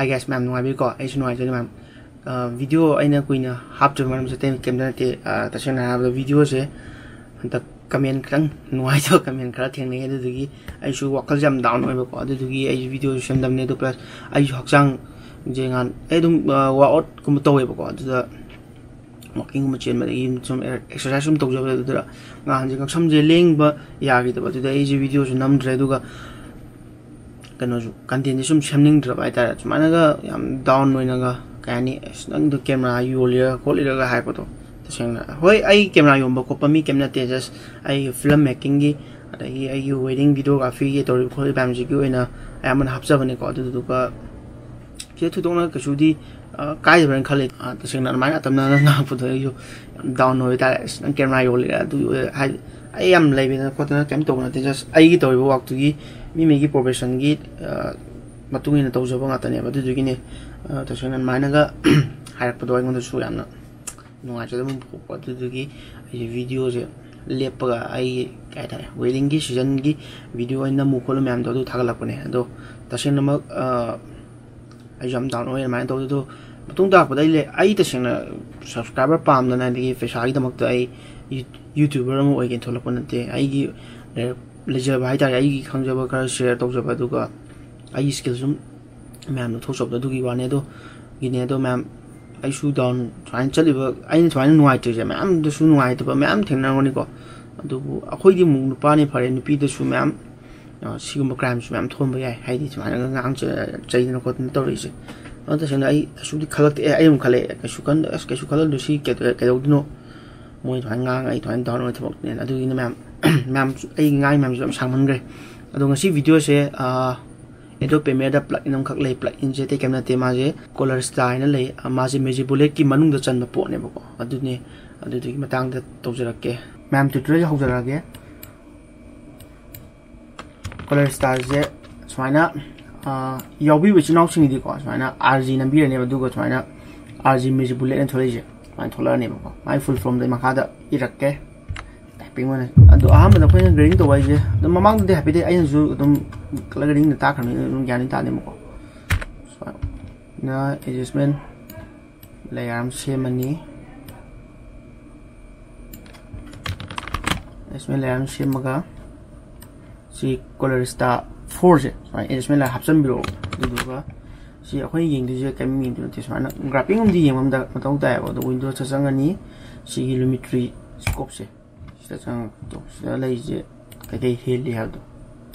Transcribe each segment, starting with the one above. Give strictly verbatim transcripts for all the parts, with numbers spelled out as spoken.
Hi guys, ꯃꯌꯥꯝ ꯅꯨꯡꯉꯥꯏꯕꯤꯀꯣ? ꯑꯩꯁꯨ ꯅꯨꯡꯉꯥꯏꯖꯔꯤ ꯃꯌꯥꯝ꯫ ꯑ, video ꯑꯩꯅ ꯀꯨꯏꯅ ꯍꯥꯞꯇ꯭ꯔꯤꯕ ꯃꯔꯝꯁꯦ ꯑꯇꯩ ꯀꯩꯝꯇ ꯅꯠꯇꯦ꯫ ꯑ, ꯇꯁꯦꯡꯅ ꯍꯥꯏꯔꯕꯗ videoꯁꯦ ꯍꯟꯗꯛ comment ꯈꯤꯇꯪ ꯅꯨꯡꯉꯥꯏꯇꯕ comment ꯈꯔ ꯊꯦꯡꯅꯩ, ꯑꯗꯨꯗꯨꯒꯤ ꯑꯩꯁꯨ ꯋꯥꯈꯜꯁꯦ ꯌꯥꯝ down ꯑꯣꯏꯕꯀꯣ, ꯑꯗꯨꯗꯨꯒꯤ ꯑꯩꯁꯨ videoꯁꯨ ꯁꯦꯝꯗꯕꯅꯦ꯫ ꯑꯗꯨ plus ꯑꯩꯁꯨ ꯍꯛꯆꯥꯡꯁꯦ ꯉꯥꯟ-, ꯑꯩ ꯑꯗꯨꯝ, ꯑ, workoutꯀꯨꯝꯕ ꯇꯧꯋꯦꯕꯀꯣ, ꯑꯗꯨꯗ walkingꯒꯨꯝꯕ ꯆꯦꯟꯕꯗꯒꯤ ꯁꯨꯝ exercise ꯁꯨꯝ ꯇꯧꯖꯕꯗ, ꯑꯗꯨꯗ ꯉꯍꯥꯟꯁꯦ ꯉꯛꯁꯝꯁꯦ ꯂꯦꯡꯕ ꯌꯥꯈꯤꯗꯕ, ꯑꯗꯨꯗ ꯑꯩꯁꯦ videoꯁꯨ ꯅꯝꯗ꯭ꯔꯦ꯫ ꯑꯗꯨꯒ ꯀꯩꯅꯣꯁꯨ, contentꯁꯦ ꯁꯨꯝ ꯁꯦꯝꯅꯤꯡꯗ꯭ꯔꯕ ꯍꯥꯏꯇꯥꯔꯦ꯫ ꯁꯨꯃꯥꯏꯅꯒ ꯌꯥꯝ down ꯑꯣꯏꯅꯒ, ꯀꯩ ꯍꯥꯏꯅꯤ, "ꯑꯁ, ꯅꯪꯗꯣ camera ꯌꯣꯜꯂꯤꯔ ꯈꯣꯠꯂꯤꯔꯒ" ꯍꯥꯏꯔꯛꯄꯗꯣ꯫ ꯇꯁꯦꯡꯅ, ꯍꯣꯏ, ꯑꯩ camera ꯌꯣꯟꯕ ꯈꯣꯠꯄ ꯃꯤ ꯀꯩꯝ ꯅꯠꯇꯦ, just ꯑꯩ film makingꯒꯤ, ꯑꯗꯒꯤ ꯑꯩꯒꯤ wedding videographyꯒꯤ ꯇꯧꯔꯤꯕ ꯈꯣꯠꯂꯤꯕ ꯃꯌꯥꯝꯁꯤꯒꯤ ꯑꯣꯏꯅ ꯑꯌꯥꯝꯕꯅ ꯍꯥꯞꯆꯕꯅꯤꯀꯣ꯫ ꯑꯗꯨꯗꯨꯒ ꯁꯤꯗ ꯊꯣꯏꯗꯣꯛꯅ ꯀꯩꯁꯨꯗꯤ, ꯑ, ꯀꯥꯏꯗꯕ꯭ꯔꯅ ꯈꯜꯂꯦ꯫ ꯑ, ꯇꯁꯦꯡꯅ ꯑꯗꯨꯃꯥꯏꯅ ꯑꯇꯝꯅꯅ ꯉꯥꯡꯉꯛꯄꯗꯣ ꯑꯩꯁꯨ ꯌꯥꯝ down ꯑꯣꯏꯕ ꯍꯥꯏꯇꯥꯔꯦ꯫ "ꯑꯁ, ꯅꯪ camera ꯌꯣꯜꯂꯤꯔ?" ꯑꯗꯨ ꯑꯣꯏ-, ꯍꯥꯏꯗꯤ ꯑꯩ ꯌꯥꯝ ꯂꯩꯕꯅ ꯈꯣꯠꯇꯅ ꯀꯩꯝ ꯇꯧꯕ ꯅꯠꯇꯦ, just ꯑꯩꯒꯤ ꯇꯧꯔꯤꯕ workꯇꯨꯒꯤ, ꯃꯤ ꯃꯤꯒꯤ professionꯒꯤ, ꯑ, ꯃꯇꯨꯡ ꯏꯟꯅ ꯇꯧꯖꯕ ꯉꯥꯛꯇꯅꯦꯕ꯫ ꯑꯗꯨꯗꯨꯒꯤꯅꯦ, ꯑ, ꯇꯁꯦꯡꯅ ꯑꯗꯨꯃꯥꯏꯅꯒ ꯍꯥꯏꯔꯛꯄꯗꯣ ꯑꯩꯉꯣꯟꯗꯁꯨ ꯌꯥꯝꯅ ꯅꯨꯡꯉꯥꯏꯖꯗꯕ ꯑꯃ ꯄꯣꯛꯄ꯫ ꯑꯗꯨꯗꯨꯒꯤ ꯑꯩꯁꯦ videoꯁꯦ ꯂꯦꯞꯄꯒ, ꯑꯩꯒꯤ, ꯀꯩ ꯍꯥꯏꯇꯥꯔꯦ, weddingꯒꯤ seasonꯒꯤ video ꯑꯩꯅ ꯅꯝꯃꯨ ꯈꯣꯠꯂꯨ ꯃꯌꯥꯝꯗꯣ ꯑꯗꯨ ꯊꯥꯒꯠꯂꯛꯄꯅꯦ꯫ ꯑꯗꯣ ꯇꯁꯦꯡꯅꯃꯛ, ꯑ, ꯑꯩꯁꯨ ꯌꯥꯝ down ꯑꯣꯏ ꯑꯗꯨꯃꯥꯏꯅ ꯇꯧꯕꯗꯣ꯫ ꯑꯗꯣ ꯃꯇꯨꯡ ꯇꯥꯔꯛꯄꯗ ꯑꯩ ꯂꯩ-, ꯑꯩ ꯇꯁꯦꯡꯅ subscriber ꯄꯥꯝꯗꯅ, ꯑꯗꯒꯤ ꯄꯩꯁꯥꯒꯤꯗꯃꯛꯇ ꯑꯩ ꯌꯨ-, YouTuber ꯑꯃ ꯑꯣꯏꯒꯦꯅ ꯊꯣꯛꯂꯛꯄ ꯅꯠꯇꯦ꯫ ꯑꯩꯒꯤ ꯂꯩ-, ꯂꯩꯖꯕ ꯍꯥꯏꯇꯥꯔꯦ, ꯑꯩꯒꯤ ꯈꯪꯖꯕ ꯈꯔ share ꯇꯧꯖꯕ, ꯑꯗꯨꯒ ꯑꯩꯒꯤ skill ꯁꯨꯝ ꯃꯌꯥꯝꯗ ꯊꯣꯛꯆꯕꯗꯣ ꯑꯗꯨꯒꯤ ꯋꯥꯅꯦ꯫ ꯑꯗꯣ ꯒꯤꯅꯦ꯫ ꯑꯗꯣ ꯃꯌꯥꯝ, ꯑꯩꯁꯨ down ꯁꯨꯃꯥꯏꯅ ꯆꯠꯂꯤꯕ, ꯑꯩꯅ ꯁꯨꯃꯥꯏꯅ ꯅꯨꯡꯉꯥꯏꯇ꯭ꯔꯤꯁꯦ ꯃꯌꯥꯝꯗꯁꯨ ꯅꯨꯡꯉꯥꯏꯇꯕ ꯃꯌꯥꯝ ꯊꯦꯡꯅꯔꯝꯒꯅꯤꯀꯣ꯫ ꯑꯗꯨꯕꯨ ꯑꯩꯈꯣꯏꯗꯤ ꯑꯃꯨꯛ ꯅꯨꯄꯥꯅꯤ ꯐꯔꯦ, ꯅꯨꯄꯤꯗꯁꯨ ꯃꯌꯥꯝ, ꯑ, ꯁꯤꯒꯨꯝꯕ crimeꯁꯨ ꯃꯌꯥꯝ ꯊꯣꯛꯍꯟꯕ ꯌꯥꯏ, ꯍꯥꯏꯗꯤ ꯁꯨꯃꯥꯏꯅ ꯉꯥꯡ ꯆ-, ꯆꯩꯗꯅ ꯈꯣꯠꯇꯅ ꯇꯧꯔꯛꯏꯁꯦ꯫ ꯑꯗꯣ ꯇꯁꯦꯡꯅ ꯑꯩ ꯀꯩꯁꯨꯗꯤ ꯈꯜꯂꯛꯇꯦ꯫ ꯑꯦ, ꯑꯩ ꯑꯃꯨꯛ ꯈꯜꯂꯛꯑꯦ, "ꯀꯩꯁꯨ ꯈꯟ-, ꯑꯁ, ꯀꯩꯁꯨ ꯈꯜꯂꯛꯑꯅꯨ, ꯁꯤ ꯀꯩ-, ꯀꯩꯗꯧꯗꯣꯏꯅꯣ? ꯃꯣꯏ ꯑꯗꯨꯃꯥꯏꯅ ꯉꯥꯡ, ꯑꯩ ꯑꯗꯨꯃꯥꯏꯅ down ꯑꯣꯏ ꯊꯕꯛꯅꯦꯅ"꯫ ꯑꯗꯨꯒꯤꯅꯦ ꯃꯌꯥꯝ, ꯃꯌꯥꯝ, ꯑꯩ ꯉꯥꯡ ꯃꯌꯥꯝꯁꯨ ꯌꯥꯝ ꯁꯥꯡꯃꯟꯈ꯭ꯔꯦ꯫ ꯑꯗꯣ ꯉꯁꯤ videoꯁꯦ, ꯑ, Adobe Premiereꯗ plugin ꯑꯃꯈꯛ ꯂꯩ꯫ Pluginꯁꯦ ꯑꯇꯩ ꯀꯩꯝ ꯅꯠꯇꯦ, ꯃꯥꯁꯦ Color Star ꯍꯥꯏꯅ ꯂꯩ꯫ ꯑ, ꯃꯥꯁꯦ Magic Bulletꯀꯤ ꯃꯅꯨꯡꯗ ꯆꯟꯕ ꯄꯣꯠꯅꯦꯕꯀꯣ꯫ ꯑꯗꯨꯅꯦ, ꯑꯗꯨꯗꯨꯒꯤ ꯃꯇꯥꯡꯗ ꯇꯧꯖꯔꯛꯀꯦ꯫ ꯃꯌꯥꯝ tutorial ꯍꯧꯖꯔꯛꯑꯒꯦ꯫ Color Starꯁꯦ ꯁꯨꯃꯥꯏꯅ, ꯑ, ꯌꯥꯎꯕꯤꯕ ꯏꯆꯤꯟ ꯏꯅꯥꯎꯁꯤꯡꯒꯤꯗꯤꯀꯣ, ꯁꯨꯃꯥꯏꯅ RG ꯅꯝꯕꯤꯔꯅꯦꯕ, ꯑꯗꯨꯒ ꯁꯨꯃꯥꯏꯅ RG Magic Bulletꯅ ꯊꯣꯛꯂꯛꯏꯁꯦ ꯁꯨꯃꯥꯏꯅ ꯊꯣꯛꯂꯛꯑꯅꯦꯕꯀꯣ꯫ ꯃꯥꯏ full formꯗ ꯑꯩ ꯃꯈꯥꯗ ꯏꯔꯛꯀꯦ꯫ Typing ꯑꯣꯏꯅ꯫ ꯑꯗꯣ ꯑꯍꯥꯟꯕꯗ ꯑꯩꯈꯣꯏꯅ grading ꯇꯧꯕ ꯍꯥꯏꯁꯦ, ꯑꯗꯨꯝ ꯃꯃꯥꯡꯗꯗꯤ ꯍꯥꯏꯐꯦꯠꯇꯤ ꯑꯩꯅꯁꯨ ꯑꯗꯨꯝ color gradingꯗ ꯇꯥꯛꯈ꯭ꯔꯕꯅꯤꯅ ꯑꯗꯨꯝ ꯒ꯭ꯌꯥꯟꯗꯤ ꯇꯥꯅꯦꯕꯀꯣ꯫ ꯁꯨꯃꯥꯏꯅ ꯅ adjustment layer ꯑꯃ ꯁꯦꯝꯃꯅꯤ꯫ Adjustment layer ꯑꯃ ꯁꯦꯝꯃꯒ ꯁꯤ Color Star four ꯁꯦ ꯁꯨꯃꯥꯏꯅ adjustment layer ꯍꯥꯞꯆꯤꯟꯕꯤꯔꯛꯑꯣ꯫ ꯑꯗꯨꯗꯨꯒ ꯁꯤ ꯑꯩꯈꯣꯏꯅ ꯌꯦꯡꯗꯣꯏꯁꯦ ꯀꯔꯤꯝ ꯌꯦꯡꯗꯣꯏ ꯅꯠꯇꯦ, ꯁꯨꯃꯥꯏꯅ graphing ꯑꯃꯗꯤ ꯌꯦꯡꯕ ꯑꯃꯗ ꯃꯊꯧ ꯇꯥꯏꯌꯦꯕ꯫ ꯑꯗꯣ Windows ꯆꯪꯉꯅꯤ, ꯁꯤꯒꯤ Lumetri scope ꯁꯦ ꯁꯤꯗ ꯆꯪꯉꯛꯄꯗꯣ, ꯁꯤꯗ ꯂꯩꯔꯤꯁꯦ ꯀꯩꯀꯩ ꯍꯦꯜꯂꯤ ꯍꯥꯏꯕꯗꯣ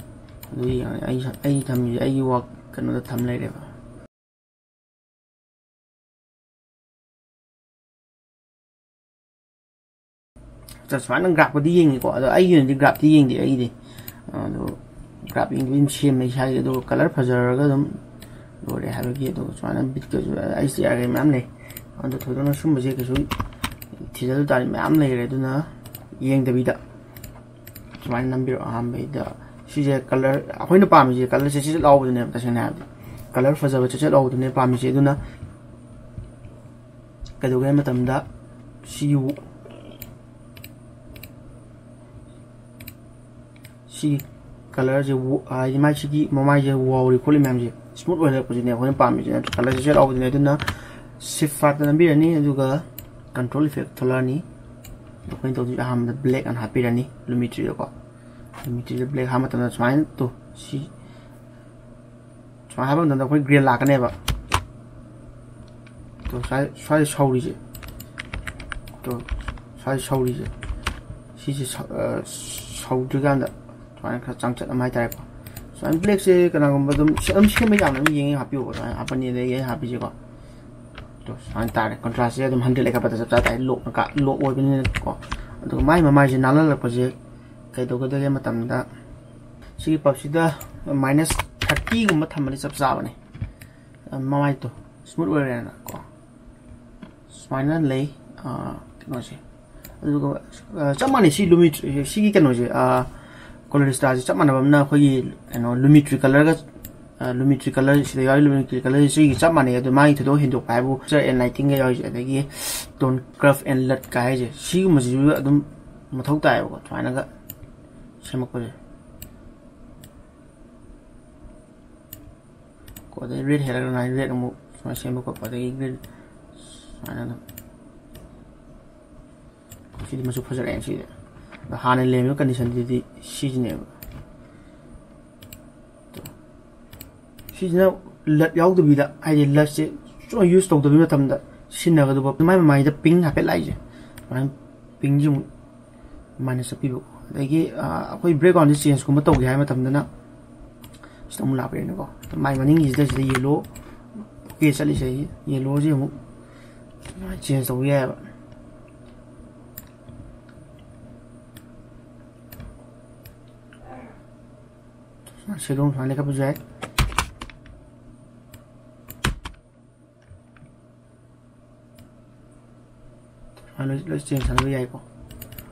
ꯑꯗꯨ ꯌꯦꯡꯉꯅꯤ꯫ ꯑꯩ ꯑꯩ ꯊꯝꯃꯤꯁꯦ ꯑꯩꯒꯤ work ꯀꯩꯅꯣꯗ ꯊꯝ ꯂꯩꯔꯦꯕ꯫ ꯁꯨꯃꯥꯏꯅ graphꯀꯗꯤ ꯌꯦꯡꯉꯤꯀꯣ, ꯑꯗꯣ ꯑꯩꯒꯤ ꯑꯣꯏꯅꯗꯤ graphꯇꯤ ꯌꯦꯡꯗꯦ꯫ ꯑꯩꯒꯤꯗꯤ ꯑꯗꯣ graph ꯌꯦꯡꯗꯕꯤ ꯑꯗꯨꯝ ꯁꯦꯝꯃꯦ ꯏꯁꯥꯒꯤ꯫ ꯑꯗꯨꯒ color ꯐꯖꯔꯒ ꯑꯗꯨꯝ ꯂꯣꯏꯔꯦ ꯍꯥꯏꯕꯒꯤ꯫ ꯑꯗꯨꯒ ꯁꯨꯃꯥꯏꯅ ꯕꯤꯠꯀꯁꯨ ꯑꯩꯁ ꯗꯤ ꯑꯥꯔꯒꯤ ꯃꯌꯥꯝ ꯂꯩ꯫ ꯑꯗꯣ ꯊꯣꯏꯗꯣꯛꯅ ꯁꯨꯝꯕꯁꯦ ꯀꯩꯁꯨ ꯊꯤꯖꯤꯜ ꯇꯥꯔꯗꯤ ꯃꯌꯥꯝ ꯂꯩꯈ꯭ꯔꯦ꯫ ꯑꯗꯨꯅ ꯌꯦꯡꯗꯕꯤꯗ ꯁꯨꯃꯥꯏꯅ ꯅꯝꯕꯤꯔꯣ꯫ ꯑꯍꯥꯟꯕꯩꯗ ꯁꯤꯁꯦ color, ꯑꯩꯈꯣꯏꯅ ꯄꯥꯝꯃꯤꯁꯦ color ꯆꯦꯠꯆꯦꯠ ꯂꯥꯎꯕꯗꯨꯅꯦꯕ꯫ ꯇꯁꯦꯡꯅ ꯍꯥꯏꯔꯕꯗꯤ color ꯐꯖꯕ ꯆꯦꯠꯆꯦꯠ ꯂꯥꯎꯕꯗꯨꯅꯦ ꯄꯥꯝꯃꯤꯁꯦ꯫ ꯑꯗꯨꯅ ꯀꯩꯗꯧꯒꯦ ꯍꯥꯏꯕ ꯃꯇꯝꯗ ꯁꯤ ꯁꯤ colorꯁꯦ ꯋ-, ꯍꯥꯏꯗꯤ ꯃꯥꯏꯁꯤꯒꯤ ꯃꯃꯥꯏꯁꯦ ꯋꯥꯎꯔꯤ ꯈꯣꯠꯂꯤ ꯃꯌꯥꯝꯁꯦ smooth ꯑꯣꯏꯍꯜꯂꯛꯄꯁꯤꯅꯦ ꯑꯩꯈꯣꯏꯅ ꯄꯥꯝꯃꯤꯁꯦ, ꯅꯠꯇ꯭ꯔ colorꯁꯦ ꯆꯦꯠ ꯂꯥꯎꯕꯗꯨꯅꯦ꯫ ꯑꯗꯨꯅ shift fiveꯇ ꯅꯝꯕꯤꯔꯅꯤ, ꯑꯗꯨꯒ control effect ꯊꯣꯛꯂꯛꯑꯅꯤ꯫ ꯑꯩꯈꯣꯏꯅ ꯇꯧꯗꯣꯏꯁꯦ ꯑꯍꯥꯟꯕꯗ black ꯑꯅ ꯍꯥꯞꯄꯤꯔꯅꯤ Lumetriꯗꯀꯣ꯫ Lumetriꯗ black ꯍꯥꯞꯄ ꯃꯇꯝꯗ ꯁꯨꯃꯥꯏꯅ ꯇꯨ ꯁꯤ ꯁꯨꯃꯥꯏꯅ ꯍꯥꯏꯕ ꯃꯇꯝꯗ ꯑꯩꯈꯣꯏ gray ꯂꯥꯛꯀꯅꯦꯕ꯫ ꯇꯣ ꯁ꯭ꯋꯥꯏ, ꯁ꯭ꯋꯥꯏ ꯁꯧꯔꯤꯁꯦ, ꯇꯣ ꯁ꯭ꯋꯥꯏ ꯁꯧꯔꯤꯁꯦ, ꯁꯤꯁꯦ ꯁꯧ-, ꯑ, ꯁꯧꯗ꯭ꯔꯤꯀꯥꯟꯗ ꯁꯨꯃꯥꯏꯅ ꯈꯔ ꯆꯥꯡꯆꯠ ꯑꯃ ꯍꯥꯏꯇꯥꯔꯦꯀꯣ꯫ ꯁꯨꯃꯥꯏꯅ blackꯁꯦ ꯀꯅꯥꯒꯨꯝꯕ ꯑꯗꯨꯝ ꯁꯤ-, ꯑꯗꯨꯝ ꯁꯦꯝꯕ ꯌꯥꯝꯅ ꯑꯗꯨꯝ ꯌꯦꯡꯉꯦ ꯍꯥꯞꯄꯤꯌꯣꯕ꯫ ꯁꯨꯃꯥꯏꯅ ꯍꯥꯞꯄꯅꯤ, ꯑꯗꯒꯤ ꯑꯩ ꯍꯥꯞꯄꯤꯁꯦꯀꯣ꯫ ꯇꯣ ꯁꯨꯃꯥꯏꯅ ꯇꯥꯔꯦ꯫ Contrastꯁꯦ ꯑꯗꯨꯝ hundred ꯂꯩꯈꯠꯄꯗ ꯆꯞ ꯆꯥ ꯇꯥꯏ꯫ Lockꯅ ꯀꯥ-, lock ꯑꯣꯏꯕꯅꯤꯅꯀꯣ꯫ ꯑꯗꯨꯒ ꯃꯥꯏ ꯃꯃꯥꯏꯁꯦ ꯅꯥꯜꯍꯜꯂꯛꯄꯁꯦ ꯀꯩꯗꯧꯒꯗꯒꯦ ꯃꯇꯝꯗ ꯁꯤꯒꯤ puffꯁꯤꯗ minus thirtyꯒꯨꯝꯕ ꯊꯝꯃꯗꯤ ꯆꯞ ꯆꯥꯕꯅꯦ꯫ ꯃꯃꯥꯏꯗꯣ smooth ꯑꯣꯏꯔꯦꯅꯀꯣ꯫ ꯁꯨꯃꯥꯏꯅ ꯂꯩ, ꯑ, ꯀꯩꯅꯣꯁꯦ꯫ ꯑꯗꯨꯒ, ꯑ, ꯆꯞ ꯃꯥꯟꯅꯩ ꯁꯤ Lumet-, ꯁꯤꯒꯤ ꯀꯩꯅꯣꯁꯦ, ꯑ, Color Starꯁꯦ ꯆꯞ ꯃꯥꯟꯅꯕ ꯑꯃꯅ ꯑꯩꯈꯣꯏꯒꯤ ꯀꯩꯅꯣ Lumetri colorꯒ, ꯑ, Lumetri color ꯁꯤꯗ ꯌꯥꯎꯔꯤ, Lumetri color ꯁꯤꯒꯤ ꯆꯞ ꯃꯥꯟꯅꯩ꯫ ꯑꯗꯣ ꯃꯥꯒꯤ ꯊꯣꯏꯗꯣꯛ ꯍꯦꯟꯗꯣꯛꯄ ꯍꯥꯏꯕꯨ Texture and Lightingꯒ ꯌꯥꯎꯔꯤꯁꯦ, ꯑꯗꯒꯤ Tone Curve and LUTꯀ ꯍꯥꯏꯁꯦ ꯁꯤꯒꯨꯝꯕꯁꯤꯁꯨ ꯑꯗꯨꯝ ꯃꯊꯧ ꯇꯥꯏꯌꯦꯕꯀꯣ, ꯁꯨꯃꯥꯏꯅꯒ ꯁꯦꯝꯃꯛꯄꯁꯦ꯫ ꯀꯣ, ꯑꯗꯩ red ꯍꯦꯜꯂꯒꯅ red ꯑꯃꯨꯛ ꯁꯨꯃꯥꯏꯅ ꯁꯦꯝꯕ ꯈꯣꯠꯄ, ꯑꯗꯒꯤ ꯒ꯭ꯔꯤꯟ ꯁꯨꯃꯥꯏꯅ ꯑꯗꯨꯝ꯫ ꯁꯤꯗꯤ ꯃꯆꯨ ꯐꯖꯔꯛꯑꯦ ꯁꯤꯗꯤ꯫ ꯑꯗꯣ ꯍꯥꯟꯅ ꯂꯩꯔꯝꯃꯤꯕ ꯀꯟꯗꯤꯁꯟꯗꯨꯗꯤ ꯁꯤꯁꯤꯅꯦꯕ꯫ ꯁꯤꯁꯤꯅ ꯂꯠ ꯌꯥꯎꯗꯕꯤꯗ, ꯍꯥꯏꯗꯤ ꯂꯠꯁꯦ ꯁꯨꯝ ꯌꯨꯁ ꯇꯧꯗꯕ ꯃꯇꯝꯗ ꯁꯤꯖꯤꯟꯅꯒꯗꯕ, ꯃꯥꯏ ꯃꯃꯥꯏꯗ ꯄꯤꯡ ꯍꯥꯏꯐꯦꯠ ꯂꯥꯛꯏꯁꯦ, ꯁꯨꯃꯥꯏꯅ ꯄꯤꯡꯁꯦ ꯑꯃꯨꯛ ꯃꯥꯏꯅꯁ ꯆꯠꯄꯤꯕ꯫ ꯑꯗꯒꯤ, ꯑ, ꯑꯩꯈꯣꯏ ꯕꯦꯛꯒ꯭ꯔꯥꯎꯟꯁꯦ ꯆꯦꯟꯖꯀꯨꯝꯕ ꯇꯧꯒꯦ ꯍꯥꯏꯕ ꯃꯇꯝꯗꯅ ꯁꯤꯗ ꯑꯃꯨꯛ ꯂꯥꯛꯄꯤꯔꯦꯅꯀꯣ꯫ ꯃꯥꯏ ꯃꯅꯤꯡꯒꯤꯁꯤꯗ, ꯁꯤꯗ ꯌꯦꯜꯂꯣ ꯕꯣꯀꯦ ꯆꯠꯂꯤꯁꯦ, ꯌꯦꯜꯂꯣꯁꯦ ꯑꯃꯨꯛ ꯆꯦꯟꯖ ꯇꯧꯕ ꯌꯥꯏꯑꯕ꯫ ꯁꯦꯗꯣ ꯁꯨꯃꯥꯏꯅ ꯂꯩꯈꯠꯄꯁꯨ ꯌꯥꯏ꯫ ꯁꯨꯃꯥꯏꯅ ꯂꯣꯏ, ꯂꯣꯏ ꯆꯦꯟꯖ ꯁꯥꯟꯅꯕ ꯌꯥꯏꯀꯣ꯫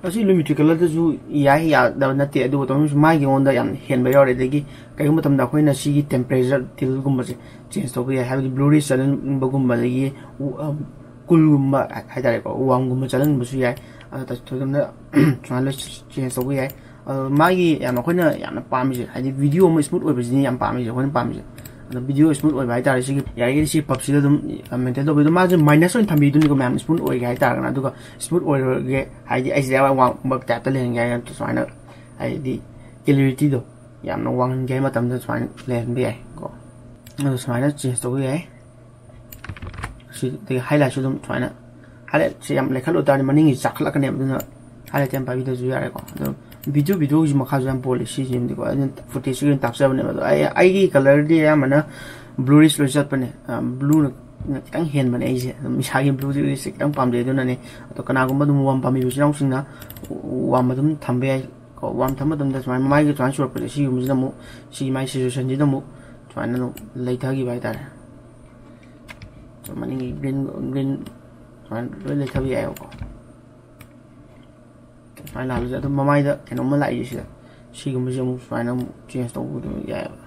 ꯑꯁꯤ ꯂꯨꯃꯤꯇ꯭ꯔꯤ ꯀꯂꯔꯗꯁꯨ ꯌꯥꯏ, ꯌꯥꯗꯕ ꯅꯠꯇꯦ, ꯑꯗꯨꯕꯨ ꯇꯧꯅꯤꯡꯁꯨ ꯃꯥꯒꯤ ꯑꯩꯉꯣꯟꯗ ꯌꯥꯝ ꯍꯦꯟꯕ ꯌꯥꯎꯔꯦ꯫ ꯑꯗꯒꯤ ꯀꯩꯒꯨꯝꯕ ꯃꯇꯝꯗ ꯑꯩꯈꯣꯏꯅ ꯁꯤꯒꯤ ꯇꯦꯝꯄꯔꯦꯆꯔ ꯇꯤꯜꯒꯨꯝꯕꯁꯦ ꯆꯦꯟꯖ ꯇꯧꯕ ꯌꯥꯏ, ꯍꯥꯏꯕꯗꯤ ꯕ꯭ꯂꯨꯔꯤꯁ ꯆꯠꯍꯟꯕꯒꯨꯝꯕ, ꯑꯗꯒꯤ ꯎ-, ꯑ, ꯀꯨꯜꯒꯨꯝꯕ ꯍꯥꯏ-, ꯍꯥꯏꯇꯥꯔꯦꯀꯣ, ꯋꯥꯝꯒꯨꯝꯕ ꯆꯠꯍꯟꯕꯁꯨ ꯌꯥꯏ꯫ ꯑꯗꯨ ꯇꯧꯗꯅ ꯁꯨꯃꯥꯏꯅ ꯂꯣꯏ ꯆꯦꯟꯖ ꯇꯧꯕ ꯌꯥꯏ꯫ ꯑꯗꯣ ꯃꯥꯒꯤ ꯌꯥꯝꯅ ꯑꯩꯈꯣꯏꯅ ꯌꯥꯝꯅ ꯄꯥꯝꯃꯤꯁꯦ, ꯍꯥꯏꯗꯤ ꯚꯤꯗꯤꯑꯣ ꯑꯃ ꯁ꯭ꯃꯨꯠ ꯑꯣꯏꯕꯁꯤꯅꯤ ꯌꯥꯝ ꯄꯥꯝꯃꯤꯁꯦ, ꯑꯩꯈꯣꯏꯅ ꯄꯥꯝꯃꯤꯁꯦ꯫ ꯑꯗꯣ ꯚꯤꯗꯤꯑꯣ ꯁ꯭ꯃꯨꯠ ꯑꯣꯏꯕ ꯍꯥꯏꯇꯥꯔꯦ, ꯁꯤꯒꯤ ꯌꯥꯔꯤꯈꯩꯗꯤ ꯁꯤ ꯄꯞꯁꯤꯗ ꯑꯗꯨꯝ ꯃꯦꯟꯇꯦꯟ ꯇꯧꯕꯤꯌꯨ꯫ ꯑꯗꯣ ꯃꯥꯁꯦ ꯃꯥꯏꯅꯁ ꯑꯣꯏꯅ ꯊꯝꯕꯤꯗꯨꯅꯤꯀꯣ ꯃꯌꯥꯝ, ꯁ꯭ꯃꯨꯠ ꯑꯣꯏꯒꯦ ꯍꯥꯏꯇꯥꯔꯒꯅ꯫ ꯑꯗꯨꯒ ꯁ꯭ꯃꯨꯠ ꯑꯣꯏꯔꯒꯦ ꯍꯥꯏꯗꯤ ꯑꯩꯁꯤꯗ ꯌꯥꯝ ꯋꯥꯡꯕ ꯇꯥꯏꯞꯇ ꯂꯩꯍꯟꯒꯦ ꯍꯥꯏꯅ ꯁꯨꯃꯥꯏꯅ, ꯍꯥꯏꯗꯤ ꯀ꯭ꯂꯦꯔꯤꯇꯤꯗꯣ ꯌꯥꯝꯅ ꯋꯥꯡꯍꯟꯒꯦ ꯍꯥꯏꯕ ꯃꯇꯝꯗ ꯁꯨꯃꯥꯏꯅ ꯂꯩꯍꯟꯕ ꯌꯥꯏ ꯀꯣ꯫ ꯑꯗꯣ ꯁꯨꯃꯥꯏꯅ ꯆꯦꯟꯖ ꯇꯧꯕ ꯌꯥꯏ꯫ ꯁꯤꯗꯒꯤ ꯍꯥꯏꯂꯥꯏꯠꯁꯨ ꯑꯗꯨꯝ ꯁꯨꯃꯥꯏꯅ, ꯍꯥꯏꯂꯥꯏꯠꯁꯦ ꯌꯥꯝ ꯂꯩꯈꯠꯂꯨ ꯇꯥꯔꯗꯤ ꯃꯅꯤꯡꯒꯤ ꯆꯥꯈꯠꯂꯛꯀꯅꯦꯕ, ꯑꯗꯨꯅ ꯍꯥꯏꯂꯥꯏꯠ ꯌꯥꯝ ꯄꯥꯏꯕꯤꯗ꯭ꯔꯁꯨ ꯌꯥꯔꯦꯀꯣ꯫ ꯑꯗꯣ ꯚꯤꯗꯤꯑꯣ, ꯚꯤꯗꯤꯑꯣꯒꯤꯁꯨ ꯃꯈꯥꯁꯨ ꯌꯥꯝ ꯄꯣꯜꯂꯤ ꯁꯤꯁꯤꯃꯗꯤꯀꯣ, ꯑꯗꯨꯅ ꯐꯨꯇꯦꯖꯁꯤꯒꯤ ꯑꯣꯏꯅ ꯇꯥꯛꯆꯕꯅꯦꯕ꯫ ꯑꯗꯣ ꯑꯩ, ꯑꯩꯒꯤ ꯀꯂꯔꯗꯤ ꯑꯌꯥꯝꯕꯅ ꯕ꯭ꯂꯨꯔꯤꯁ ꯂꯣꯏ ꯆꯠꯄꯅꯦ꯫ ꯑ, ꯕ꯭ꯂꯨꯅ ꯈꯤꯇꯪ ꯍꯦꯟꯕꯅꯦ ꯑꯩꯁꯦ, ꯑꯗꯨꯝ ꯏꯁꯥꯒꯤ ꯕ꯭ꯂꯨꯔꯤꯁꯁꯦ ꯈꯤꯇꯪ ꯄꯥꯝꯖꯩ, ꯑꯗꯨꯅꯅꯦ꯫ ꯑꯗꯣ ꯀꯅꯥꯒꯨꯝꯕ ꯑꯗꯨꯝ ꯋꯥꯝ ꯄꯥꯝꯕꯤꯕ ꯏꯆꯤꯟ ꯏꯅꯥꯎꯁꯤꯡꯅ ꯋꯥꯝ ꯑꯗꯨꯝ ꯊꯝꯕ ꯌꯥꯏ ꯀꯣ꯫ ꯋꯥꯝ ꯊꯝꯕ ꯃꯇꯝꯗ ꯁꯨꯃꯥꯏꯅ ꯃꯃꯥꯏꯒꯤ ꯁꯨꯃꯥꯏꯅ ꯆꯨꯔꯛꯄꯁꯦ, ꯁꯤꯒꯨꯝꯕꯁꯤꯅ ꯑꯃꯨꯛ, ꯁꯤꯒꯤ ꯃꯥꯏ ꯁꯦꯆꯨꯔꯦꯁꯟꯁꯤꯗ ꯑꯃꯨꯛ ꯁꯨꯃꯥꯏꯅ ꯑꯗꯨꯝ ꯂꯩꯊꯈꯤꯕ ꯍꯥꯏꯇꯥꯔꯦ꯫ ꯁꯨꯝ ꯃꯅꯤꯡꯒꯤ ꯒ꯭ꯔꯤꯟ, ꯒ꯭ꯔꯤꯟ ꯁꯨꯃꯥꯏꯅ ꯂꯣꯏ ꯂꯩꯊꯕ ꯌꯥꯏꯑꯕꯀꯣ꯫ ꯁꯨꯃꯥꯏꯅ ꯂꯥꯛꯍꯜꯂꯁꯦ꯫ ꯑꯗꯨꯝ ꯃꯃꯥꯏꯗ ꯀꯩꯅꯣꯝꯃ ꯂꯥꯛꯏꯁꯦ ꯁꯤꯗ, ꯁꯤꯒꯨꯝꯕꯁꯦ ꯑꯃꯨꯛ ꯁꯨꯃꯥꯏꯅ ꯑꯃꯨꯛ ꯆꯦꯟꯖ ꯇꯧꯕ ꯑꯗꯨꯝ ꯌꯥꯏꯑꯕ꯫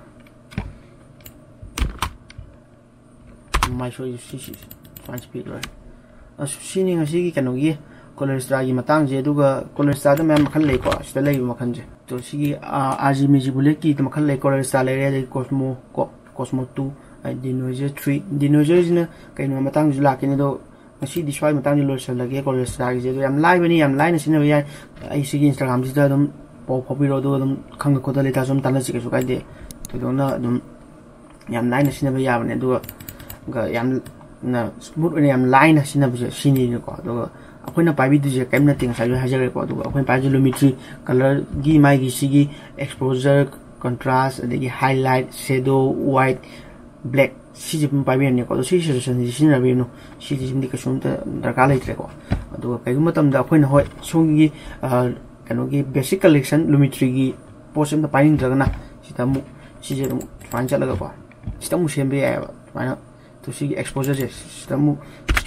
ꯃꯃꯥꯏ ꯁꯣꯏ ꯁꯤ, ꯁꯤ, ꯁꯨꯃꯥꯏꯅ ꯁꯤ ꯄꯤꯛ ꯂꯣꯏꯔꯦ꯫ ꯑꯁ, ꯁꯤꯅꯤ ꯉꯁꯤꯒꯤ ꯀꯩꯅꯣꯒꯤ ꯀꯣꯂꯔ ꯁ꯭ꯇꯥꯔꯒꯤ ꯃꯇꯥꯡꯁꯦ꯫ ꯑꯗꯨꯒ ꯀꯣꯂꯔ ꯁ꯭ꯇꯥꯔꯗ ꯃꯌꯥꯝ ꯃꯈꯜ ꯂꯩꯀꯣ, ꯁꯤꯗ ꯂꯩꯔꯤꯕ ꯃꯈꯜꯁꯦ꯫ ꯑꯗꯣ ꯁꯤꯒꯤ, ꯑꯥ, ꯑꯥꯔ ꯖꯤ ꯃꯦꯖꯤꯛ ꯕꯨꯂꯦꯠꯀꯤ ꯃꯈꯜ ꯂꯩ, ꯀꯣꯂꯔ ꯁ꯭ꯇꯥꯔ ꯂꯩꯔꯦ, ꯑꯗꯩ ꯀꯣꯁꯃꯣ ꯀꯣ, ꯀꯣꯁꯃꯣ ꯇꯨ, ꯗꯤꯅꯣꯏꯖꯔ ꯊ꯭ꯔꯤ, ꯗꯤꯅꯣꯏꯖꯔꯁꯤꯅ ꯀꯩꯅꯣ ꯃꯇꯥꯡꯁꯨ ꯂꯥꯛꯀꯅꯤ꯫ ꯑꯗꯣ ꯉꯁꯤꯗꯤ ꯁ꯭ꯋꯥꯏ ꯃꯇꯥꯡꯁꯤ ꯂꯣꯏꯁꯤꯜꯂꯒꯦ꯫ ꯀꯣꯂꯦꯖ ꯁ꯭ꯇꯥꯔꯒꯤꯁꯦ ꯑꯗꯣ ꯌꯥꯝ ꯂꯥꯏꯕꯅꯤ, ꯌꯥꯝ ꯂꯥꯏꯅ ꯁꯤꯖꯤꯟꯅꯕ ꯌꯥꯏ꯫ ꯑꯩ ꯁꯤꯒꯤ ꯏꯟꯁꯇꯥꯒ꯭ꯔꯥꯝꯁꯤꯗ ꯑꯗꯨꯝ ꯄꯥꯎ ꯐꯥꯎꯕꯤꯔꯣ, ꯑꯗꯨꯒ ꯑꯗꯨꯝ ꯈꯪꯗ ꯈꯣꯠꯇ ꯂꯩꯇꯥꯔꯁꯨ ꯑꯗꯨꯝ ꯇꯥꯟꯅꯁꯤ, ꯀꯩꯁꯨ ꯀꯥꯏꯗꯦ꯫ ꯊꯣꯏꯗꯣꯛꯅ ꯑꯗꯨꯝ ꯌꯥꯝ ꯂꯥꯏꯅ ꯁꯤꯖꯤꯟꯅꯕ ꯌꯥꯕꯅꯦ꯫ ꯑꯗꯨꯒ ꯌꯥꯝꯅ ꯁ꯭ꯃꯨꯠ ꯑꯣꯏꯅ ꯌꯥꯝ ꯂꯥꯏꯅ ꯁꯤꯖꯤꯟꯅꯕꯁꯦ ꯁꯤꯅꯤꯅꯀꯣ꯫ ꯑꯗꯨꯒ ꯑꯩꯈꯣꯏꯅ ꯄꯥꯏꯕꯤꯗꯣꯏꯁꯦ ꯀꯔꯤꯝ ꯅꯠꯇꯦ, ꯉꯁꯥꯏꯁꯨ ꯍꯥꯏꯖꯈ꯭ꯔꯦꯀꯣ꯫ ꯑꯗꯨꯒ ꯑꯩꯈꯣꯏꯅ ꯄꯥꯏꯕꯁꯦ ꯂꯨꯃꯤꯇ꯭ꯔꯤ ꯀꯂꯔꯒꯤ, ꯃꯥꯒꯤ ꯁꯤꯒꯤ ꯑꯦꯛꯁꯄꯣꯖꯔ, ꯀꯟꯇ꯭ꯔꯥꯁ, ꯑꯗꯒꯤ ꯍꯥꯏꯂꯥꯏꯠ, ꯁꯦꯗꯣ, ꯋꯥꯏꯠ, ꯕ꯭ꯂꯦꯛ, ꯁꯤꯁꯦ ꯑꯗꯨꯝ ꯄꯥꯏꯕꯤꯔꯅꯤꯀꯣ꯫ ꯑꯗꯣ ꯁꯤꯒꯤ ꯁꯖꯦꯁꯟꯁꯤ ꯁꯤꯖꯤꯟꯅꯕꯤꯔꯅꯨ, ꯁꯤꯗꯤ ꯁꯤꯗꯤ ꯀꯩꯁꯨꯝꯇ ꯗꯔꯀꯥꯔ ꯂꯩꯇ꯭ꯔꯦꯀꯣ꯫ ꯑꯗꯨꯒ ꯀꯩꯒꯨꯝꯕ ꯃꯇꯝꯗ ꯑꯩꯈꯣꯏꯅ, ꯍꯣꯏ, ꯁꯣꯝꯒꯤ ꯑ, ꯀꯩꯅꯣꯒꯤ ꯕꯦꯁꯤꯛ ꯀꯂꯦꯛꯁꯟ ꯂꯨꯃꯤꯇ꯭ꯔꯤꯒꯤ ꯄꯣꯠꯁꯦ ꯑꯝꯇ ꯄꯥꯏꯅꯤꯡꯗ꯭ꯔꯒꯅ ꯁꯤꯗ ꯑꯃꯨꯛ, ꯁꯤꯁꯦ ꯑꯗꯨꯝ ꯁꯨꯃꯥꯏꯅ ꯆꯠꯂꯒꯀꯣ, ꯁꯤꯗ ꯑꯃꯨꯛ ꯁꯦꯝꯕ ꯌꯥꯏꯑꯕ꯫ ꯁꯨꯃꯥꯏꯅ, ꯇꯨ ꯁꯤꯒꯤ ꯑꯦꯛꯁꯄꯣꯖꯔꯁꯦ ꯁꯤꯗ ꯑꯃꯨꯛ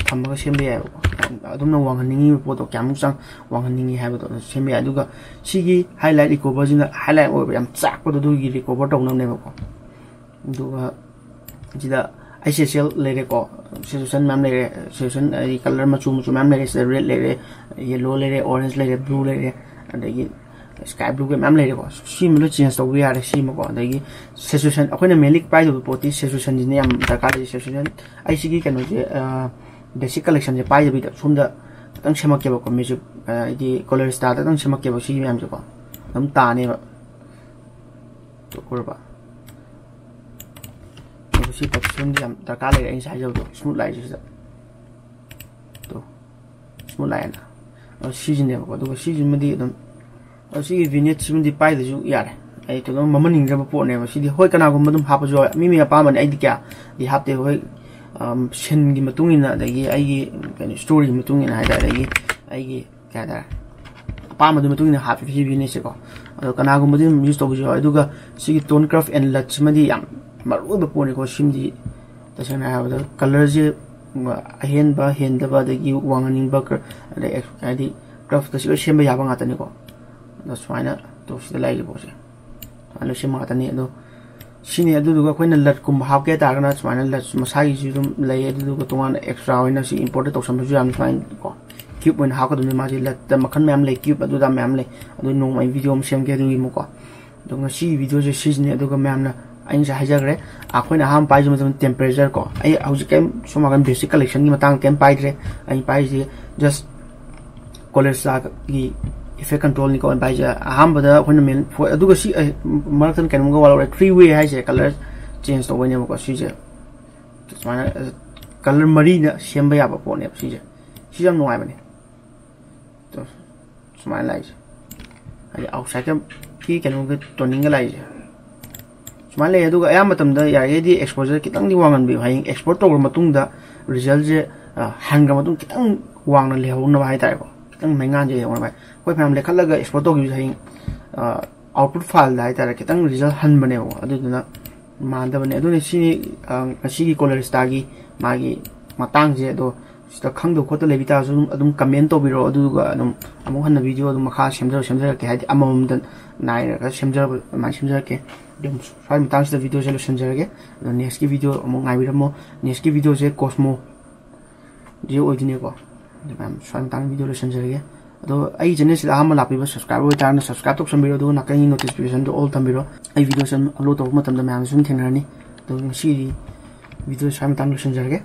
ꯊꯝꯃꯒ ꯁꯦꯝꯕ ꯌꯥꯏꯑꯕꯀꯣ꯫ ꯑꯗꯨꯝꯅ ꯋꯥꯡꯍꯟꯅꯤꯡꯉꯤꯕ ꯄꯣꯠꯇꯣ ꯀꯌꯥꯃꯨꯛ ꯆꯥꯡ ꯋꯥꯡꯍꯟꯅꯤꯡꯉꯤ ꯍꯥꯏꯕꯗꯣ ꯑꯗꯨ ꯁꯦꯝꯕ ꯌꯥꯏ꯫ ꯑꯗꯨꯒ ꯁꯤꯒꯤ ꯍꯥꯏꯂꯥꯏꯠ ꯔꯤꯀꯣꯚꯔꯁꯤꯅ ꯍꯥꯏꯂꯥꯏꯠ ꯑꯣꯏꯕ ꯌꯥꯝ ꯆꯥꯛꯄꯗꯣ ꯑꯗꯨꯒꯤ ꯔꯤꯀꯣꯚꯔ ꯇꯧꯅꯕꯅꯦꯕꯀꯣ꯫ ꯑꯗꯨꯒ ꯁꯤꯗ ꯑꯥꯏ ꯁꯤ ꯑꯦꯁ ꯑꯦꯜ ꯂꯩꯔꯦꯀꯣ, ꯁꯦꯆꯨꯁꯟ ꯃꯌꯥꯝ ꯂꯩꯔꯦ, ꯁꯦꯆꯨꯁꯟ ꯍꯥꯏꯗꯤ ꯀꯂꯔ ꯃꯆꯨ ꯃꯆꯨ ꯃꯌꯥꯝ ꯂꯩꯔꯦ꯫ ꯁꯤꯗ ꯔꯦꯗ ꯂꯩꯔꯦ, ꯌꯦꯂꯣ ꯂꯩꯔꯦ, ꯑꯣꯔꯦꯟꯖ ꯂꯩꯔꯦ, ꯕ꯭ꯂꯨ ꯂꯩꯔꯦ, ꯑꯗꯒꯤ ꯁ꯭ꯀꯥꯏ ꯕ꯭ꯂꯨꯒ ꯃꯌꯥꯝ ꯂꯩꯔꯦꯀꯣ꯫ ꯁꯤꯃ ꯂꯣꯏ ꯆꯦꯟꯖ ꯇꯧꯕ ꯌꯥꯔꯦ ꯁꯤꯃꯀꯣ꯫ ꯑꯗꯒꯤ ꯁꯦꯆꯨꯁꯟ, ꯑꯩꯈꯣꯏꯅ ꯃꯦꯟꯂꯤ ꯄꯥꯏꯗꯕ ꯄꯣꯠꯇꯤ ꯁꯦꯆꯨꯁꯟꯁꯤꯅ ꯌꯥꯝ ꯗꯔꯀꯥꯔ ꯂꯩ꯫ ꯁꯦꯆꯨꯁꯟ, ꯑꯩ ꯁꯤꯒꯤ ꯀꯩꯅꯣꯁꯦ, ꯕꯦꯁꯤꯛ ꯀꯂꯦꯛꯁꯟꯁꯦ ꯄꯥꯏꯗꯕꯤꯗ ꯁꯣꯝꯗ ꯈꯤꯇꯪ ꯁꯦꯝꯃꯛꯀꯦꯕꯀꯣ꯫ ꯃ꯭ꯌꯨꯖꯤꯛ ꯍꯥꯏꯗꯤ ꯀꯣꯂꯦꯖ ꯁ꯭ꯇꯥꯏꯜꯗ ꯈꯤꯇꯪ ꯁꯦꯝꯃꯛꯀꯦꯕ꯫ ꯁꯤꯒꯤ ꯃꯌꯥꯝꯁꯦꯀꯣ ꯑꯗꯨꯝ ꯇꯥꯅꯦꯕ꯫ ꯎꯔꯕ? ꯑꯗꯣ ꯁꯤ ꯄꯥꯔꯇꯤꯁꯟꯗꯤ ꯌꯥꯝ ꯗꯔꯀꯥꯔ ꯂꯩꯔꯦ, ꯑꯩ ꯉꯁꯥꯏ ꯍꯥꯏꯖꯕꯗꯣ, ꯁ꯭ꯃꯨꯠ ꯂꯥꯏꯟꯁꯤꯗ꯫ ꯇꯣ, ꯁ꯭ꯃꯨꯠ ꯂꯥꯏꯟ ꯍꯥꯏꯅ꯫ ꯑꯗꯣ ꯁꯤꯁꯤꯅꯦꯕꯀꯣ꯫ ꯑꯗꯨꯒ ꯁꯤꯁꯤꯃꯗꯤ ꯑꯗꯨꯝ, ꯑꯗꯣ ꯁꯤꯒꯤ ꯚꯤꯅꯦꯠꯁꯤꯃꯗꯤ ꯄꯥꯏꯗ꯭ꯔꯁꯨ ꯌꯥꯔꯦ꯫ ꯑꯩ ꯊꯣꯏꯗꯣꯛꯅ ꯃꯃꯟ ꯅꯤꯡꯖꯕ ꯄꯣꯠꯅꯦꯕ꯫ ꯁꯤꯗꯤ ꯍꯣꯏ, ꯀꯅꯥꯒꯨꯝꯕ ꯑꯗꯨꯝ ꯍꯥꯞꯄꯁꯨ ꯌꯥꯎꯋꯦ, ꯃꯤ ꯃꯤ ꯑꯄꯥꯝꯕꯅꯦ꯫ ꯑꯩꯗꯤ ꯀꯌꯥꯗꯤ ꯍꯥꯞꯇꯦ꯫ ꯍꯣꯏ, ꯑꯝ, ꯁꯤꯟꯒꯤ ꯃꯇꯨꯡ ꯏꯟꯅ, ꯑꯗꯒꯤ ꯑꯩꯒꯤ ꯀꯩꯅꯣ, ꯁ꯭ꯇꯣꯔꯤꯒꯤ ꯃꯇꯨꯡ ꯏꯟꯅ ꯍꯥꯏꯇꯥꯔꯦ, ꯑꯗꯒꯤ ꯑꯩꯒꯤ ꯀꯩ ꯍꯥꯏꯇꯥꯔꯦ, ꯑꯄꯥꯝꯕꯗꯨꯒꯤ ꯃꯇꯨꯡ ꯏꯟꯅ ꯍꯥꯞꯄꯤꯕꯅꯦꯁꯦꯀꯣ꯫ ꯑꯗꯣ ꯀꯅꯥꯒꯨꯝꯕꯗꯤ ꯑꯗꯨꯝ ꯌꯨꯁ ꯇꯧꯕꯁꯨ ꯌꯥꯎꯋꯦ꯫ ꯑꯗꯨꯒ ꯁꯤꯒꯤ ꯇꯣꯟ ꯀ꯭ꯔꯐ ꯑꯦꯟ ꯂꯠꯁꯤꯃꯗꯤ ꯌꯥꯝ ꯃꯔꯨ ꯑꯣꯏꯕ ꯄꯣꯠꯅꯤꯀꯣ꯫ ꯁꯤꯃꯗꯤ ꯇꯁꯦꯡꯅ ꯍꯥꯏꯔꯕꯗ ꯀꯂꯔꯁꯦ ꯑꯍꯦꯟꯕ, ꯍꯦꯟꯗꯕ, ꯑꯗꯒꯤ ꯋꯥꯡꯍꯟꯅꯤꯡꯕ, ꯀ꯭ꯔ-, ꯑꯗꯩ ꯑꯦꯛꯁ-, ꯍꯥꯏꯗꯤ ꯀ꯭ꯔꯐꯇꯁꯨ ꯂꯣꯏ ꯁꯦꯝꯕ ꯌꯥꯕ ꯉꯥꯛꯇꯅꯤꯀꯣ꯫ ꯑꯗꯣ ꯁꯨꯃꯥꯏꯅ ꯇꯣꯞꯁꯤꯗ ꯂꯩꯔꯤꯕ ꯄꯣꯠꯁꯦ ꯁꯨꯃꯥꯏꯅ ꯂꯣꯏ ꯁꯦꯝꯕ ꯉꯥꯛꯇꯅꯤ꯫ ꯑꯗꯣ ꯁꯤꯅꯤ꯫ ꯑꯗꯨꯗꯨꯒ ꯑꯩꯈꯣꯏꯅ ꯂꯠꯀꯨꯝꯕ ꯍꯥꯞꯀꯦ ꯍꯥꯏ ꯇꯥꯔꯒꯅ ꯁꯨꯃꯥꯏꯅ ꯂꯠ ꯃꯁꯥꯒꯤꯁꯨ ꯑꯗꯨꯝ ꯂꯩ꯫ ꯑꯗꯨꯗꯨꯒ ꯇꯣꯉꯥꯟꯅ ꯑꯦꯛꯁꯇ꯭ꯔꯥ ꯑꯣꯏꯅ ꯁꯤ ꯏꯝꯄꯣꯔꯠ ꯇꯧꯁꯟꯕꯁꯨ ꯌꯥꯝ ꯁꯨꯃꯥꯏꯅ ꯀꯣ꯫ ꯀ꯭ꯌꯨꯕ ꯑꯣꯏꯅ ꯍꯥꯞꯀꯗꯕꯅꯤ꯫ ꯃꯥꯁꯦ ꯂꯠꯇ ꯃꯈꯜ ꯃꯌꯥꯝ ꯂꯩ, ꯀ꯭ꯌꯨꯕ ꯑꯗꯨꯗ ꯃꯌꯥꯝ ꯂꯩ꯫ ꯑꯗꯨ ꯅꯣꯡꯃ ꯑꯩ ꯚꯤꯗꯤꯑꯣ ꯑꯃ ꯁꯦꯝꯒꯦ ꯑꯗꯨꯒꯤ ꯑꯃꯨꯛꯀꯣ꯫ ꯑꯗꯣ ꯉꯁꯤꯒꯤ ꯚꯤꯗꯤꯑꯣꯁꯦ ꯁꯤꯁꯤꯅꯤ꯫ ꯑꯗꯨꯒ ꯃꯌꯥꯝꯅ ꯑꯩ ꯉꯁꯥꯏ ꯍꯥꯏꯖꯈ꯭ꯔꯦ, ꯑꯩꯈꯣꯏꯅ ꯑꯍꯥꯟꯕ ꯄꯥꯏꯔꯤꯁꯦ ꯃꯇꯝꯗ temperature ꯀꯣ꯫ ꯑꯩ ꯍꯧꯖꯤꯛ ꯀꯩꯝ ꯁꯣꯝ ꯅꯥꯀꯟ basic collectionꯒꯤ ꯃꯇꯥꯡꯗ ꯀꯩꯝ ꯄꯥꯏꯗ꯭ꯔꯦ꯫ ꯑꯩ ꯄꯥꯏꯔꯤꯁꯦ just Color Starꯒꯤ effect controlꯅꯤꯀꯣ ꯑꯩꯅ ꯄꯥꯏꯁꯦ꯫ ꯑꯍꯥꯟꯕꯗ ꯑꯩꯈꯣꯏꯅ main ꯐꯣ-, ꯑꯗꯨꯒ ꯁꯤ, ꯑꯩ ꯃꯔꯛꯇ ꯀꯩꯅꯣꯝꯒ ꯋꯥꯠꯍꯧꯔꯦ, three way ꯍꯥꯏꯁꯦ color change ꯇꯧꯕꯩꯅꯦꯕꯀꯣ꯫ ꯁꯤꯁꯦ ꯁꯨꯃꯥꯏꯅ, ꯑ, color ꯃꯔꯤꯅ ꯁꯦꯝꯕ ꯌꯥꯕ ꯄꯣꯠꯅꯦꯕ ꯁꯤꯁꯦ꯫ ꯁꯤꯁꯨ ꯌꯥꯝ ꯅꯨꯡꯉꯥꯏꯕꯅꯦ꯫ ꯇꯣ, ꯁꯨꯃꯥꯏꯅ ꯂꯥꯛꯏꯁꯦ, ꯍꯥꯏꯗꯤ outsideꯀꯤ ꯀꯩꯅꯣꯒ toningꯒ ꯂꯥꯛꯏꯁꯦ ꯁꯨꯃꯥꯏꯅ ꯂꯩ꯫ ꯑꯗꯨꯒ ꯑꯌꯥꯝꯕ ꯃꯇꯝꯗ ꯌꯥꯔꯤꯈꯩꯗꯤ exposure ꯈꯤꯇꯪꯗꯤ ꯋꯥꯡꯍꯟꯕꯤꯌꯨ꯫ ꯍꯌꯦꯡ export ꯇꯧꯈ꯭ꯔ ꯃꯇꯨꯡꯗ resultꯁꯦ, ꯑ, ꯍꯟꯈ꯭ꯔ ꯃꯇꯨꯡ ꯈꯤꯇꯪ ꯋꯥꯡꯅ ꯂꯩꯍꯧꯅꯕ ꯍꯥꯏꯇꯥꯔꯦꯀꯣ, ꯈꯤꯇꯪ ꯃꯩꯉꯥꯟꯁꯦ ꯂꯩꯍꯧꯅꯕ꯫ ꯑꯩꯈꯣꯏ ꯐꯅꯌꯥꯝ ꯂꯩꯈꯠꯂꯒ export ꯇꯧꯈꯤꯕꯁꯦ ꯍꯌꯦꯡ, ꯑ, output fileꯗ ꯍꯥꯏꯇꯥꯔꯦ, ꯈꯤꯇꯪ result ꯍꯟꯕꯅꯦꯕꯀꯣ꯫ ꯑꯗꯨꯗꯨꯅ ꯃꯥꯟꯅꯗꯕꯅꯦ꯫ ꯑꯗꯨꯅ ꯁꯤꯅꯤ, ꯑ, ꯉꯁꯤꯒꯤ Color Starꯒꯤ ꯃꯥꯒꯤ ꯃꯇꯥꯡꯁꯦ꯫ ꯑꯗꯣ ꯁꯤꯗ ꯈꯪꯗꯕ ꯈꯣꯠꯇꯕ ꯂꯩꯕꯤ ꯇꯥꯔꯁꯨ ꯑꯗꯨꯝ, ꯑꯗꯨꯝ comment ꯇꯧꯕꯤꯔꯛꯑꯣ, ꯑꯗꯨꯒ ꯑꯗꯨꯝ ꯑꯃꯨꯛ ꯍꯟꯅ video ꯑꯗꯨꯝ ꯃꯈꯥ ꯁꯦꯝꯖꯔ-, ꯁꯦꯝꯖꯔꯛꯀꯦ, ꯍꯥꯏꯗꯤ ꯑꯃꯃꯝꯗ ꯅꯥꯏꯔꯒ ꯁꯦꯝꯖꯔꯛꯄ ꯑꯗꯨꯃꯥꯏꯅ ꯁꯦꯝꯖꯔꯛꯀꯦ꯫ ꯑꯗꯨꯝ ꯁ꯭ꯋꯥꯏ ꯃꯇꯥꯡꯁꯤꯗ videoꯁꯦ ꯂꯣꯏꯁꯤꯟꯖꯔꯒꯦ꯫ ꯑꯗꯣ nextꯀꯤ video ꯑꯃꯨꯛ ꯉꯥꯏꯕꯤꯔꯝꯃꯣ꯫ Nextꯀꯤ videoꯁꯦ Cosmo ꯁꯤ ꯑꯣꯏꯗꯣꯏꯅꯦꯀꯣ꯫ ꯑꯗꯨ ꯃꯌꯥꯝ ꯁ꯭ꯋꯥꯏ ꯃꯇꯥꯡꯗ video ꯂꯣꯏꯁꯤꯟꯖꯔꯒꯦ꯫ ꯑꯗꯣ ꯑꯩ channelꯁꯤꯗ ꯑꯍꯥꯟꯕ ꯂꯥꯛꯄꯤꯕ subscriber ꯑꯣꯏꯇꯥꯔꯒꯅ subscribe ꯇꯧꯁꯟꯕꯤꯔꯣ, ꯑꯗꯨꯒ ꯅꯥꯀꯟꯒꯤ notificationꯗꯣ all ꯊꯝꯕꯤꯔꯣ꯫ ꯑꯩ videoꯁꯦ upload ꯇꯧꯕ ꯃꯇꯝꯗ ꯃꯌꯥꯝꯁꯨ ꯑꯗꯨꯝ ꯊꯦꯡꯅꯔꯅꯤ꯫ ꯑꯗꯣ ꯉꯁꯤꯒꯤ video ꯁ꯭ꯋꯥꯏ ꯃꯇꯥꯡꯗ ꯂꯣꯏꯁꯤꯟꯖꯔꯒꯦ꯫